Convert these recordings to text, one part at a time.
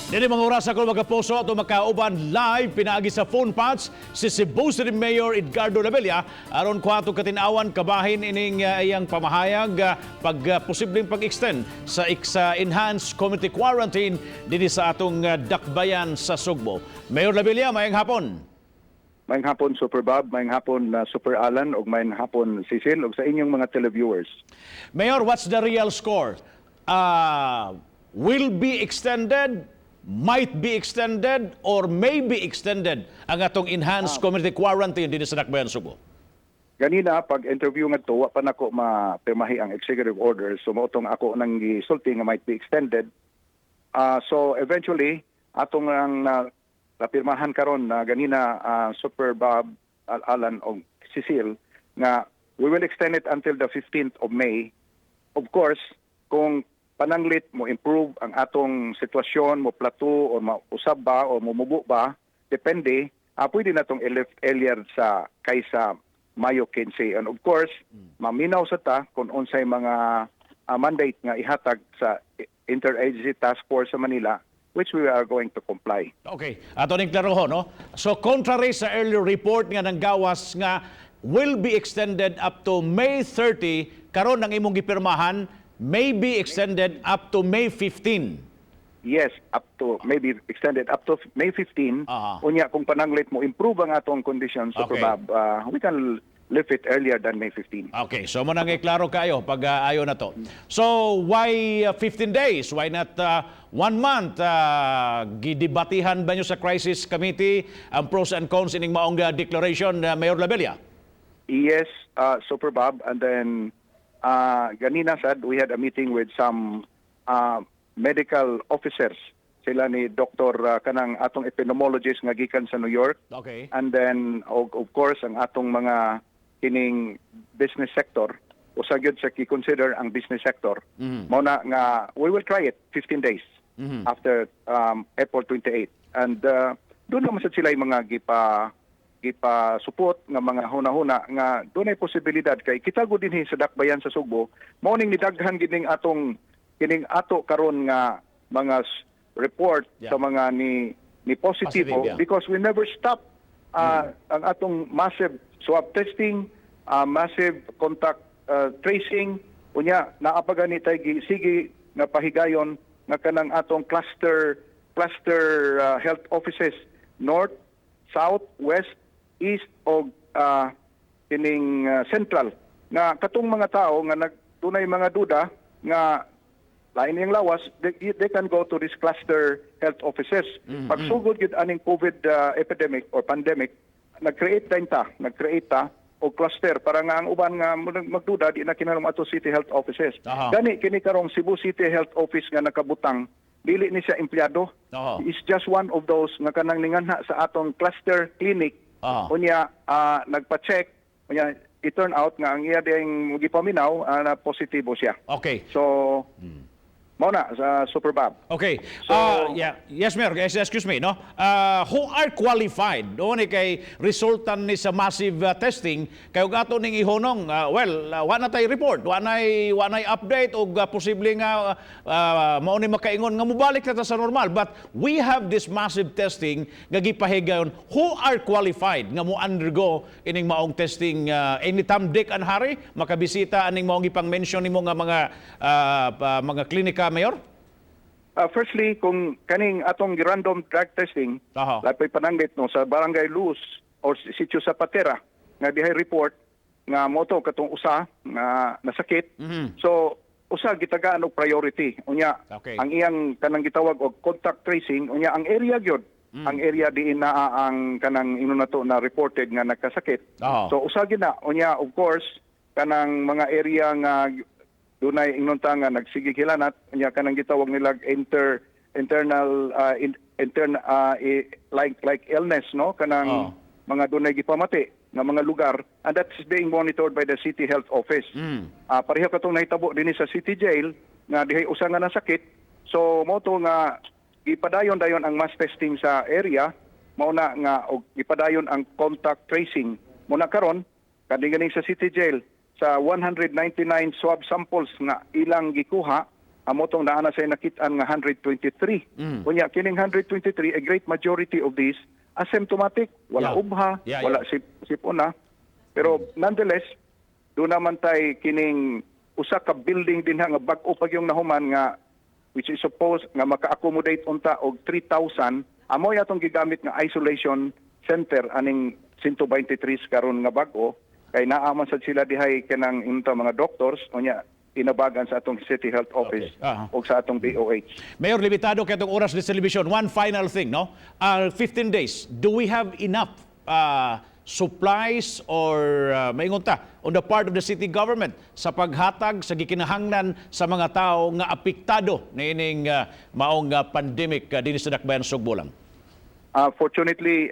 Dili mga oras ako, mga kapuso, ato makauban live pinaagi sa phone patch si Cebu City Mayor Edgardo Labella aron ko ato katin-awan kabahin ining iyang pamahayag pag posibleng pag-extend sa enhanced community quarantine dinhi sa atong dakbayan sa Sugbo. Mayor Labella, mayang hapon. Maayong hapon, Super Bob, maayong hapon Super Alan ug maayong hapon, Cecil, ug sa inyong mga televiewers. Mayor, what's the real score? Will be extended, might be extended, or may be extended ang atong enhanced community quarantine dinhi sa dakbayan Sugbo? Ganina pag interview ngadto, wa pa nako mapirmahi ang executive order, so mao tong ako nang gisulti nga might be extended. So eventually atong ang napirmahan karon na ganina, Super Bob, Alan og Cecil, nga we will extend it until the 15th of May. Of course, kung pananglit mo improve ang atong sitwasyon, mo plateau o mausab ba o mumubo ba, depende, pwede na tong i-lift earlier sa kaysa Mayo 15. And of course, maminaw sa ta kung unsay mga mandate nga ihatag sa Interagency Task Force sa Manila, which we are going to comply. Okay, ato ning klarohon, no? So contrary sa earlier report nga nanggawas nga will be extended up to May 30, karon ang imong gipirmahan may be extended up to May 15. Yes, up to maybe extended up to May 15. Unya kung pananglit mo improve ang atong conditions, Super Bob, we can lift it earlier than May 15. Okay, so mo nang klaro kayo pag ayo na to. So why 15 days? Why not one month? Gidibatihan ba nyo sa crisis committee ang pros and cons ining maong declaration, Mayor Labella? Yes, Super Bob. And then, ganina sad, we had a meeting with some medical officers. Sila ni Dr. Kanang atong epidemiologist nga gikan sa New York. And then, of course, ang atong mga kining business sector, usa gyud sa ki-consider ang business sector. Mao na nga we will try it 15 days after April 28. And doon naman sad sila yung mga gipa gipa support nga mga huna-huna nga doon ay posibilidad kay kita gud dinhi sa dakbayan sa Sugbo, mao ning nidaghan gid ning atong kining ato karon nga mga report sa mga ni positibo Positive, yeah. because we never stop ang atong massive swab testing, massive contact tracing. Unya naa pa gani tay sige nga pahigayon nga kanang atong cluster cluster health offices north, south, west, east og kining central nga katong mga tao nga nagdunay mga duda nga lain niyang lawas, they can go to this cluster health offices. Pagsugod gid aning COVID epidemic or pandemic, nag-create ta og cluster para nga ang uban nga magduda di na kinahanglan ato city health offices. Gani kini karong Cebu City Health Office nga nakabutang, dili ni siya empleyado. Is just one of those nga kanang ninganha sa atong cluster clinic. Unya nagpa-check, unya it turn out nga ang iya ding gipaminaw na positibo siya. So mao na sa Super Bob. Okay. Yeah. Yes, Mayor. Yes, excuse me, no? Who are qualified? Doon ni kay resultan ni sa massive testing kay ug ato ning ihunong, well, wa na tay report, wa nay update og posible nga mao ni makaingon nga mobalik na ta sa normal. But we have this massive testing nga gipahigayon. Who are qualified nga mo undergo ining maong testing, any Tom, Dick and Harry makabisita aning maong gipang mention nimo nga mga mga klinika, Mayor? Firstly, kung kaning atong random drug testing, lapoy pananglit no sa Barangay Luz or Sitio Zapatera nga dihay report nga moto katong usa nga nasakit. So usa gitagaan og priority. Unya ang iyang kanang gitawag og contact tracing, unya ang area gyud, ang area diin naa ang kanang ino nato na reported nga nagkasakit. So usa gyud na. Unya of course kanang mga area nga dunay ingnon ta nga nagsige hilanat, unya kanang gitawag nila internal intern like illness no, kanang mga dunay gipamati nga mga lugar, and that's being monitored by the City Health Office. Pareho katong nahitabo dinhi sa City Jail nga dihay usa nga nasakit. So mo to nga gipadayon dayon ang mass testing sa area, mao na nga og gipadayon ang contact tracing. Mo na karon kani ganing sa City Jail, sa 199 swab samples nga ilang gikuha, Amo tong naa na say nakit-an nga 123. Unya kining 123, a great majority of these asymptomatic, wala ubha, wala sipon na. Pero nonetheless, duna man tay kining usa ka building din ha nga bag-o pag yung nahuman nga which is supposed nga maka-accommodate unta og 3,000. Amoy atong gigamit nga isolation center aning 123 karon nga bag-o kay naa man sad sila dihay kanang unta mga doctors, unya tinabagan sa atong City Health Office ug sa atong DOH. Mayor, limitado kay atong oras sa television. One final thing, no? 15 days, do we have enough supplies or maingon ta on the part of the city government sa paghatag sa gikinahanglan sa mga tao nga apektado niining maong pandemic dinhi sa Dakbayan Sugbo lang? Fortunately,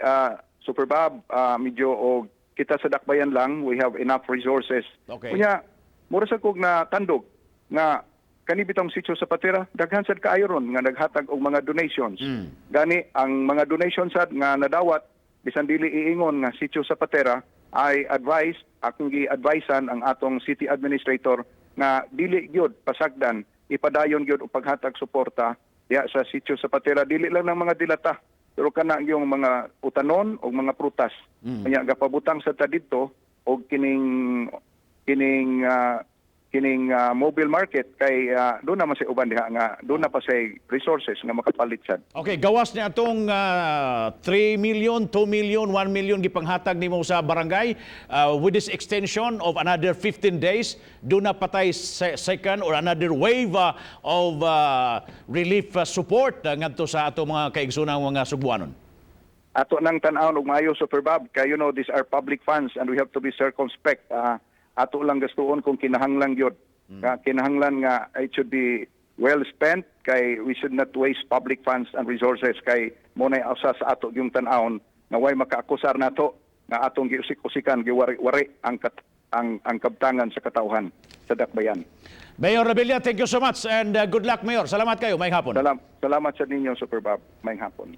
Super Bob, medyo og kita sa Dakbayan lang, we have enough resources. Unya, mura sa kog na tandog nga kani bitong Sitio Zapatera, daghan sad kaayo ron nga naghatag og mga donations. Gani ang mga donations sad nga nadawat, bisan dili iingon nga Sitio Zapatera, I advise, akong gi-advisean ang atong city administrator nga dili gyud pasagdan, ipadayon gyud og paghatag suporta diha sa Sitio Zapatera, dili lang ng mga dilata pero kana yung mga utanon o mga prutas. Kanya gapabutang sa ta didto og kining kining ah, kining ah, mobile market kay duna man say uban diha nga duna pa say resources nga makapalit sad. Okay, gawas niya atong 3 million, 2 million, 1 million gipanghatag nimo sa barangay with this extension of another 15 days, duna pa tay second or another wave of relief support ngadto sa ato mga kaigsoonang mga Sugbuanon? Ato nang tan-awon og maayo, Super Bob, kay these are public funds and we have to be circumspect. Ato lang gastuon kung kinahanglan gyud. Nga kinahanglan nga it should be well spent kay we should not waste public funds and resources kay mo nay usa sa ato yung tan-awon nga way makaakusar nato nga atong giusik-usikan, giwari-wari ang kabtangan sa katawhan sa Dakbayan. Mayor Revilla, thank you so much and good luck, Mayor. Salamat kayo. Maayong hapon. Salamat sa ninyo, Super Bob. Maayong hapon.